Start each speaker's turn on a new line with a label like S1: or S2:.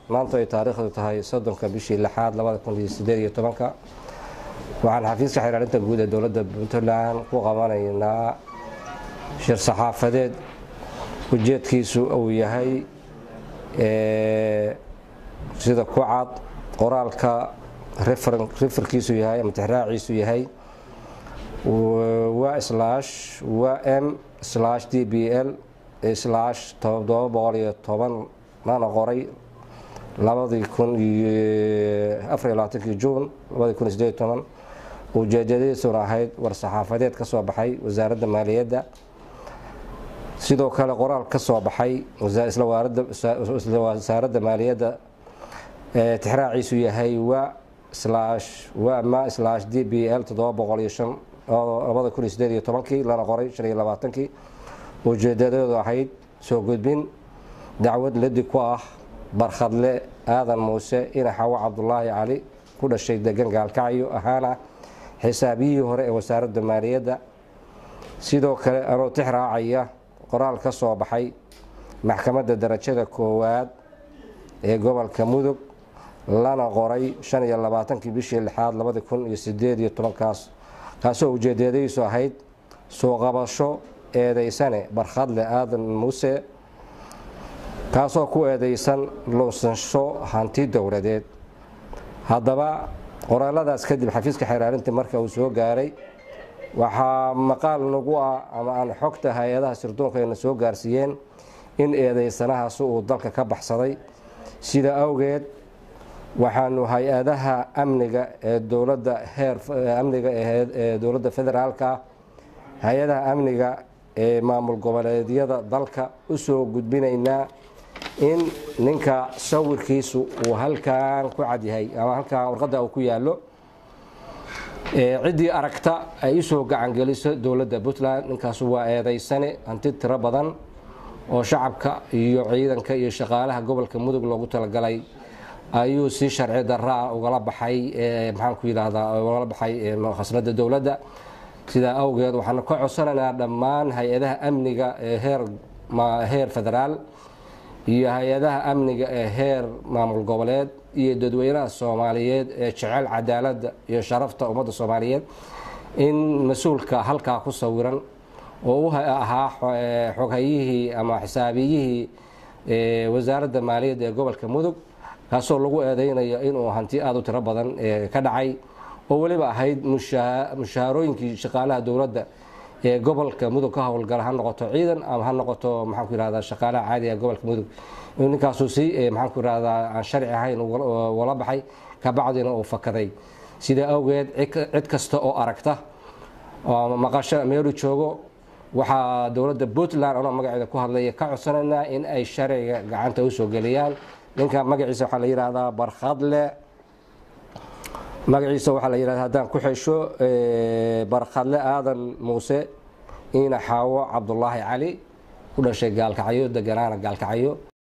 S1: Maanta ay taariikhdu tahay 30-ka bishii lixaad 2018-ka, waxaan xafiiska xeer ilaalinta guud ee dowladda Puntland ku qabanaynaa shir saxaafadeed ujeedkiisu uu yahay sida ku cad qoraalka referkiisu yahay ama tixraaciisu yahay wa /wa M/DBL/710, lana qoray 2024-kii Juun 2018, ujeedadiisuna ahayd war saxaafadeed ka soo baxay Wasaaradda Maaliyadda. Sidoo kale qoraal ka soo baxay isla Wasaaradda Maaliyadda, tixraaciisu yahay wa /wa M/DBL 705 2018-kii, lana qoray 25-kii, ujeedadeedu ahayd soo gudbin dacwad ladi ku ah Barkhadle Aadan Muuse ina Xawo Cabdulaahi Cali, ku dhashay degan Gaalkacyo, ahaana xisaabiyihii hore ee Wasaaradda Maaliyadda. Sidoo kale anoo tix raacaya qoraal ka soo baxay Maxkamadda Darajada Koowaad ee gobolka Mudug, lana qoray 25-kii bishii lixaad 2018-kaas, kaasoo ujeedadaysu ahayd soo qabasho eedeysane Barkhadle Aadan Muuse, kaasoo ku eedeysan lunsasho hanti dowladeed. Haddaba qoraaladaas kadib, xafiiska xeer ilaalinta marka uu soo gaaray, waxaa maqaal nagu ah ama aan xogta hay-adaha sirdoonka ayna soo gaarsiiyeen in eedeysanahaasi uu dalka ka baxsaday. Sida awgeed waxaanu hay-adaha amniga ee dowladda, heer amniga ee dowladda federaalka, hay-adaha amniga ee maamul goboleedyada dalka u soo gudbinaynaa in ninka sawirkiisu uu halkan ku cadyahay ama halkan warqadda uu ku yaallo, ciddii aragta ay usoo gacangeliso dowladda Puntland. Ninkaasu waa eedeysane hanti tiro badan oo shacabka iyo ciidanka iyo shaqaalaha gobolka Mudug loogu talagalay ayuu si sharci daraa ugala baxay, maxaan ku yidhaahdaa, ugala baxay khasnada dowladda. Sidaa awgeed waxaanu ka codsanaynaa dhammaan hay-adaha amniga ee heer federaal iyo hay-adaha amniga ee heer maamul goboleed iyo dadweynaha Soomaaliyeed ee jecel cadaaladda iyo sharafta ummadda Soomaaliyeed in mas-uulka halkaa ku sawiran oo u ahaa xoghayihii ama xisaabiyihii Wasaaradda Maaliyadda ee gobolka Mudug, kaasoo lagu eedeynayo inuu hanti aada u tiro badan ka dhacay oo weliba ahayd mushaharooyinkii shaqaalaha dowladda ee gobolka Mudug ka howlgala, ha noqoto ciidan ama ha noqoto, maxaan ku yihahdaa, shaqaalaha caadiga gobolka Mudug, inuu ninkaasu si, maxaan ku yihahdaa, aan sharci ahayn ugala baxay, kabacdina uu fakaday. Sidaa awgeed cid kasta oo aragta oo maqasho meelu joogo, waxaa dowladda Puntland anoo magaceeda ku hadlaya ka codsanaynaa in ay sharciga gacanta usoo geliyaan. Ninka magaciisa waxaa la yidhaahdaa Barkhadle. Magaciisa waxaa la yidhahdaa, haddaan ku xesho, Barkhadle Aadan Muuse ina Xaawo Cabdulaahi Cali, ku dhashay Gaalkacyo, deganaana Gaalkacyo.